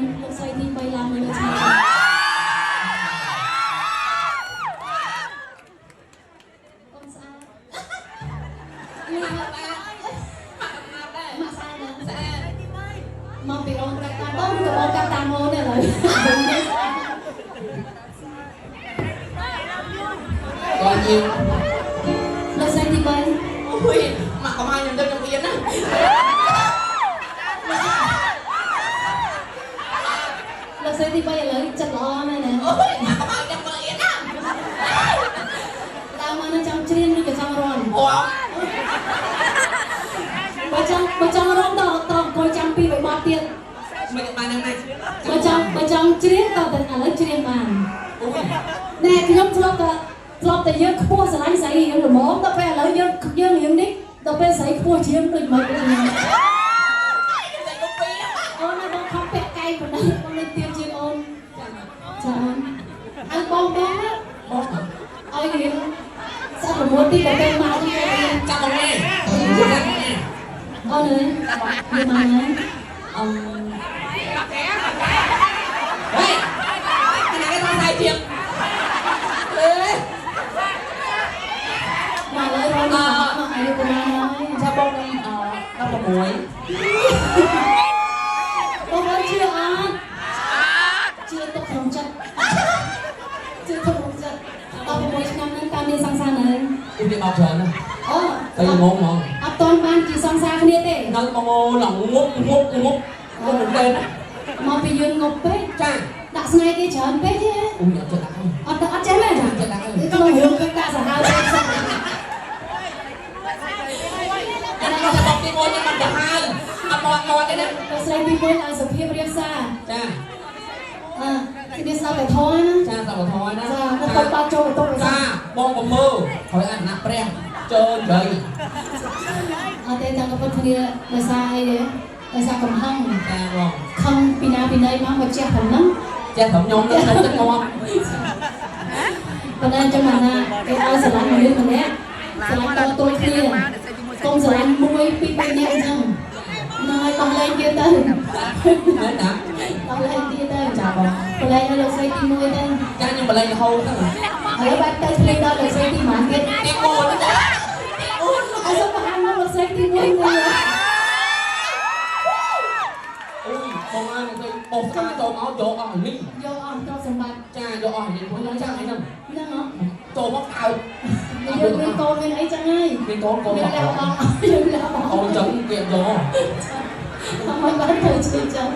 លោកស្រីទី3ឡើងមកលើឆាកអូនស្អាត ម៉ាក់ស្អាតម៉ាក់ដែរ ម៉ាក់ស្អាតណាស់ ស្អាត មកពីអូនកាត់តាមបងឬក៏បងកាត់តាមអូនទេឥឡូវ គាត់ញៀវ លោកស្រីទី3 អូយម៉ាក់កុំឲ្យខ្ញុំទៅខ្ញុំអៀនណា លោកស្រីទី3ឥឡូវចិត្តល្អណាស់ណា អូយម៉ាក់កុំឲ្យខ្ញុំមើលអៀនណា ដើមមកនឹងចង់ច្រៀងឬក៏ចង់រាំ អូ បើចង់រាំតតអង្គុយចាំពីរបីបទទៀត មិនបាននឹងណា បើចង់ច្រៀងតតែឥឡូវច្រៀងបាន អូយ ណែខ្ញុំធ្លាប់តែយើងខ្ពស់ស្រឡាញ់ស្រីរៀងល្មមដល់ពេលឥឡូវយើងរៀងនេះដល់ពេលស្រីខ្ពស់ជាងដូចមិនដូចខ្ញុំ ខ្ញុំតែគុំពីរ អូនណាបងខំពាក់កែងប៉ុណ្ណឹងបងនៅទៀបជាងអូនចាអូនឲ្យបងបងណា បង ឲ្យរៀងស្អប់ប្រមូលទីដល់ពេលមកនេះ ចាំបងនេះចាំបងនេះ អូនអើយយកមកហើយ អឹម ហេគេណាគេថាស្អីជាងអេ មកលើរត់មកអាយុប្រហែលហើយ ចាំបងនេះអ16 បងប្អូនជឿអត់ជឿទុកក្នុងចិត្តជឿទុកក្នុងចិត្ត16ឆ្នាំហ្នឹងតើមានសង្សារនៅ គឺវាបោកច្រើនណាស់ អូ ទៅងងហ្មង អត់តន់បានជាសង្សារគ្នាទេ នៅបងអូឡងងប់ងប់ងប់ងប់មែនទេណា មកពីយើងងប់ពេក ចា ដាក់ស្នេហ៍គេច្រើនពេកទេ អូយអត់ចេះដាក់ទេ អត់អត់ចេះមែន ចេះដាក់ទេ ក្នុងរឿងគេដាក់សាហាវពេកសិន អានេះថាបងទី1ខ្ញុំមិនទៅហើយអត់មកមកទេណា ដល់ស្រីទី1ឲ្យសុភាពរៀបសារ ចា អើគេស្ដាប់តែធម៌ណា ចាសមធម៌ណា ចាគាត់ទៅបាត់ចូលបន្ទប់ឯ ចាបងកុំមើលហើយអាណាព្រះចូលនិយាយ អត់ទេតាមក៏ពិតគ្នាដោយសារអីទេដោយសារកំហឹង ចាបង ខឹងពីណាពីណីមកមកជះប៉ុណ្ណឹង ចេះត្រឹមខ្ញុំនឹងខ្ញុំទឹកងាប់ ប៉ុន្តែចាំណាគេឲ្យស្រឡាញ់មនុស្សម្នាក់ស្រឡាញ់តទល់គ្នាកុំស្រឡាញ់មួយពីរបីនាក់អញ្ចឹងណយដោះលែងគេទៅ មែនណា ដោះលែងគេទៅ ចាបង បលែងឲ្យលោកស្រីទី1ទៅ ចាខ្ញុំបលែងរហូតទៅ ឥឡូវបាច់ទៅភ្លេងដល់លោកស្រីទីប៉ុន្មានទៀត ទី4ទី4 ឲ្យសុំបង្ហាញមកលោកស្រីទី1មួយ អូយបងអើយទៅបោះស្អាតចូលមកយកអស់លី យកអស់ទ្រព្យសម្បត្តិ ចាយកអស់លីខ្ញុំចាអីហ្នឹង ហ្នឹងហ៎ ចូលមកអើ យើងមានកូនមានអីចឹងហើយ មានកូនកូន យើងលះបង់យើងលះបង់ កូនចឹងគេយក មកបានទៅជាចឹង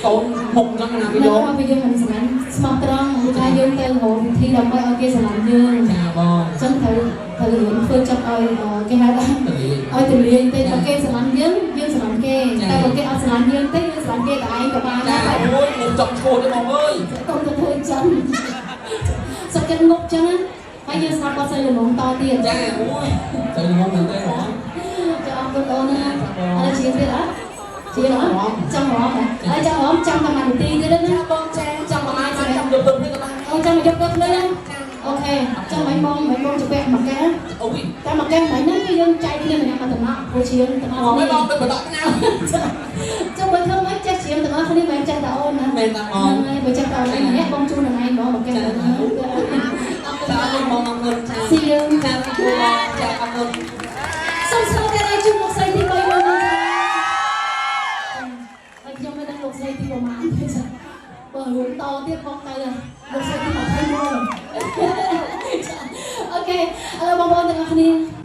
កូនមុខចឹងណាគេ នៅ យក មកពីយើងមិនស្រឡាញ់ស្មោះត្រង់ឬថាយើងទៅរកវិធីដើម្បីឲ្យគេស្រឡាញ់យើង ចាបង ចឹងត្រូវត្រូវរៀនធ្វើចិត្តឲ្យគេហៅថា ទៅលី ឲ្យទលាយទេបើគេស្រឡាញ់យើងយើងស្រឡាញ់គេតែបើគេអត់ស្រឡាញ់យើងទេយើងស្រឡាញ់គេតែឯងក៏បាន ចា ដែរ អូយមុខចង់ឈួតទេបងអើយក ុំទៅធ្វើចឹងសុខចិត្តងប់ចឹងណាហើយយើងស្ដាប់គាត់ស្រីល្មមតទៀត ចាអូយទៅងំមែនទេហ្មង ចាអរគុណអូនណាអរជាទៀតអត់ជាអត់ចង់រំហើយចង់រំចាំតែមួយនាទីទៀតណា បងចាចាំប្រហែលចាំយកទៅនេះក៏បាន អូចាំមកយកទៅភ្លឺណាអូខេចាំមិនបងមិនបងជពាក់មកកែ អូយ តែមកកែមិនហ្នឹងគឺយើងចែកគ្នាម្នាក់មកតំណក់ព្រោះជាងទាំងអស់ បង គ្នា បងទៅបដកណា ចាំបើធ្វើមិនចេះជាងទាំងអស់គ្នាមិនចេះតែអូនណា មែនតាបង ហ្នឹងហើយបើចេះតែអូនឯងម្នាក់បងជូននឹងឯងហ្មងមកកែហ្នឹងអរគុណ ចាអរគុណបងអរគុណចា ស៊ីយើង ចាបងចាអរគុណ សូមស្វាគមន៍ឲ្យជូនលោកស្រីទី3មួយមួយហើយខ្ញុំមិនដឹងលោកស្រីទីប្រហែលទេចាបើរួមតទៀតបងទៅលោកស្រីទី21អូខេឥឡូវបងប្អូនទាំងអស់គ្នា